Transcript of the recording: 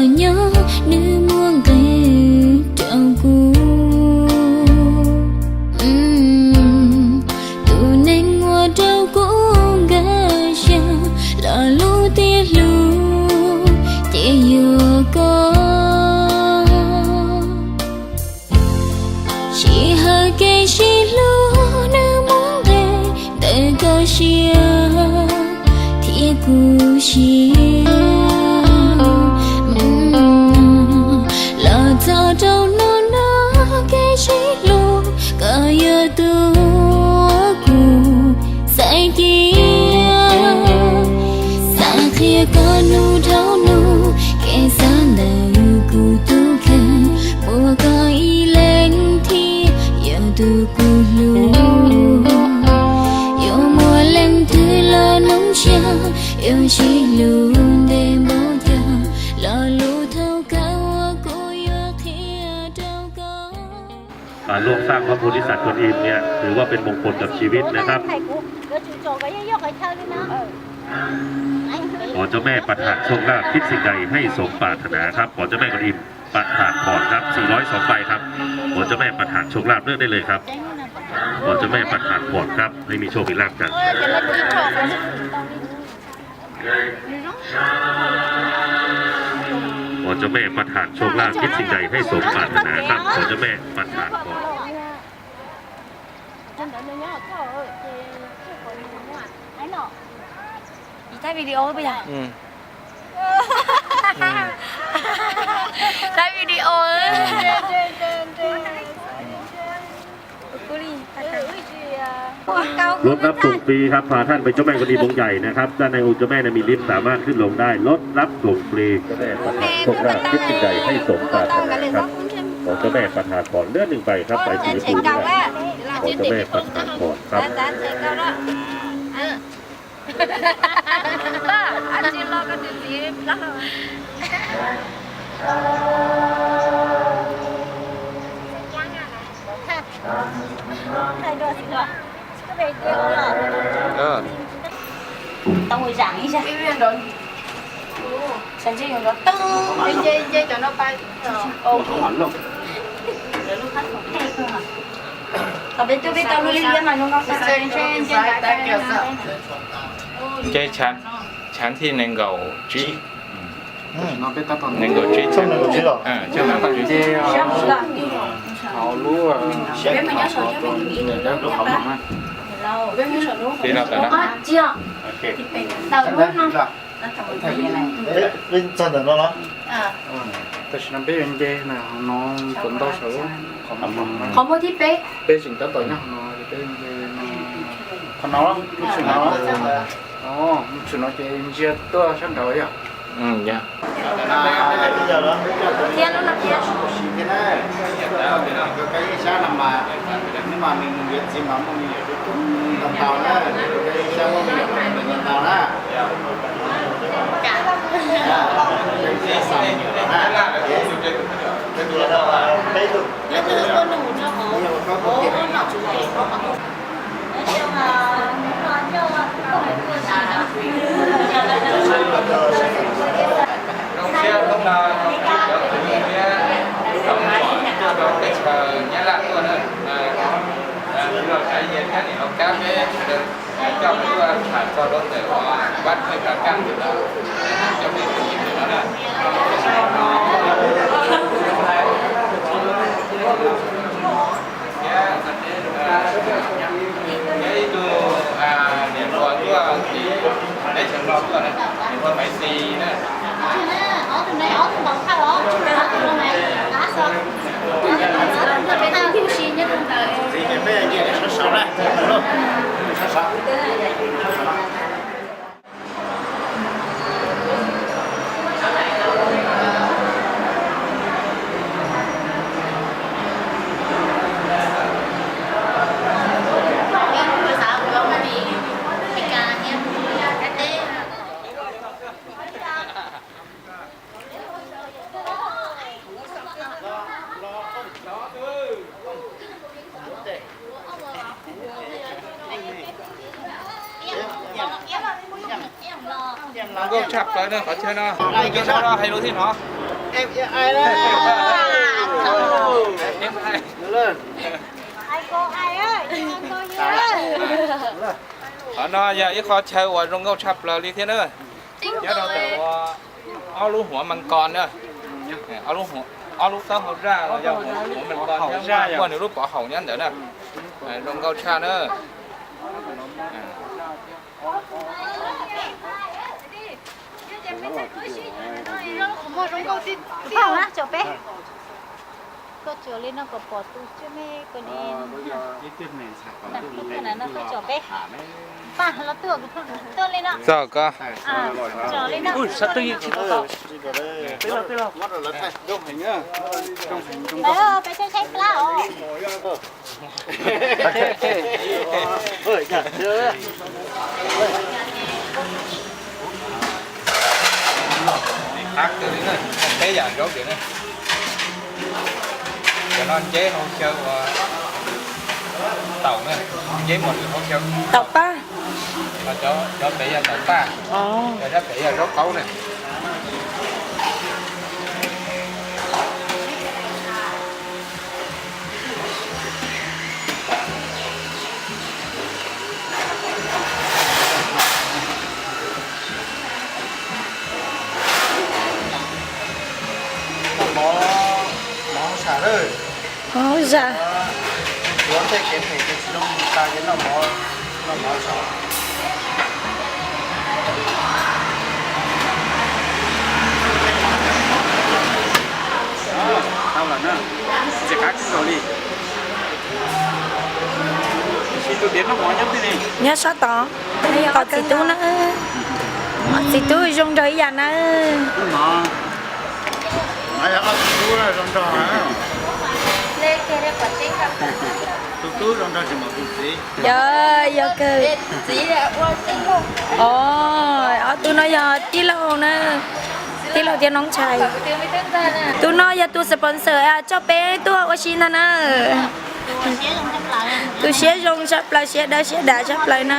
Nyob nws muaj nqis rau kuv, tus neeg uas rau kuv nkag siab, lo lus tias hlub ces yog koj. Sij hawm kev sib hlub nws muaj nqis ntawm koj siab thiab kuv siab. Los txog rau hnub no kev sib hlub koj yog tus uas kuv xaiv cia. Xav qhia koj nug dhau nug kev xav ntawm kuv tus kheej, muaj koj ib leeg thiab yog tus kuv hlub. Yuav muaj leej twg los nug saib, yuav sib hlub ntev npaum cas, lo lus thaum kawg uas kuv yuav qhia rau koj. อ่า ร่วมสร้างพระโพธิสัตว์กวนอิมเนี่ย ถือว่าเป็นมงคลกับชีวิตนะครับ ขอเจ้าแม่ประทานโชคลาภ คิดสิ่งใดให้สมปรารถนาครับ ขอเจ้าแม่กวนอิมประทานพรครับ สี่ร้อยสองใบครับ ขอเจ้าแม่ประทานโชคลาภ เลือกได้เลยครับ ขอเจ้าแม่ประทานพรครับ ให้มีโชคมีลาภกัน ขอเจ้าแม่ประทานโชคลาภ คิดสิ่งใดให้สมปรารถนาครับ ขอเจ้าแม่ประทานพร Thaij video peb yog? Thaij video. Rốt đắp tuồng phiครับ พาท่านไปเจ้าแม่กวนอิมองค์ใหญ่นะครับ ด้านในองค์เจ้าแม่นะมีลิฟต์สามารถขึ้นลงได้ รถรับส่งฟรี เจ้าแม่ประทานโชคลาภ คิดสิ่งใดให้สมปรารถนาครับ ขอเจ้าแม่ประทานพร เลือกหนึ่งใบครับ ใบสีชมพูนี่แหละ ขอเจ้าแม่ประทานพรครับ Nce chav thib nees nkaum tsib. Nees nkaum tsib, tshooj nees nkaum tsib los? Tshooj nees nkaum tsib. Peb los tawm na. Peb txog ntawm no los? Tam sim no peb yuav nce na, no tuav ntau saum lub qhov muag thib peb. Peb tseem tab tom nyob hauv no, peb nce no. Qhov no, qhov no, qhov no ces ntsia tuaj sab nraud yog. Thiab lub no thiab. Zoo siab hnub no zoo sij hawm thiab lub rau teb chaws Nyab Laj tuaj na. Kuv los saib yawg thiab niam laus Kab peb sawv daws coj lub tham txog rau ntawm uas vaj pej kav kaj ntawm no, coj peb tus yim ntawm no na. Thiab ib tug niam hluas tuaj tim teb chaws Nplog tuaj na, niam hluas Maiv Xis na. Zoo nkauj tshaj plaws na qhov chaw no. Cov no hais lus thib no. Qhov no yog ib qho chaw uas zoo nkauj tshaj plaws li thiab na. Nyob rau ntawm ua ob lub huav mas kos na, ob lub taub hau zaj los yog huav mas kos thiab muaj nws lub pov haum nyob ntawd na. Zoo nkauj tshaj na. Koj tsuas li no kom pom tus tswj me ko ne. Tus na no koj tsuas peb. Paj los tuaj, tuaj li no. Txog koj. Tsuas li no. Peb saib saib plab os. Qab kawg li na, peb yam zaub tias na. Cov no nceb hauv xyaw ua taum na, nceb mos lwm hauv xyaw. Taum paj. Cov pem yog taum paj, cov sab pem yog zaub qaub na. Mov, mov hauv sam lawm. Mov hauv sam. Yuav tej kev phem ces tsis zoo tas ces noj mov, noj mov hauv sam. Tau lawm na, ntxim qab kawg nkaus li. Tab sis tus tiav noj mov nyob twg ne? Nyob sab tod. Tos txiv tub na. Txiv tub zoo nraug ib yam na. Yog, yog kawg. Os, ob tug no yog tij laug na, tij laug thiab noob ntxhais. Tus no yog tus sponsor coj peb tuaj ua si ntag na. Tus siab zoo tshaj plaws, siab dawb siab dav tshaj plaws na.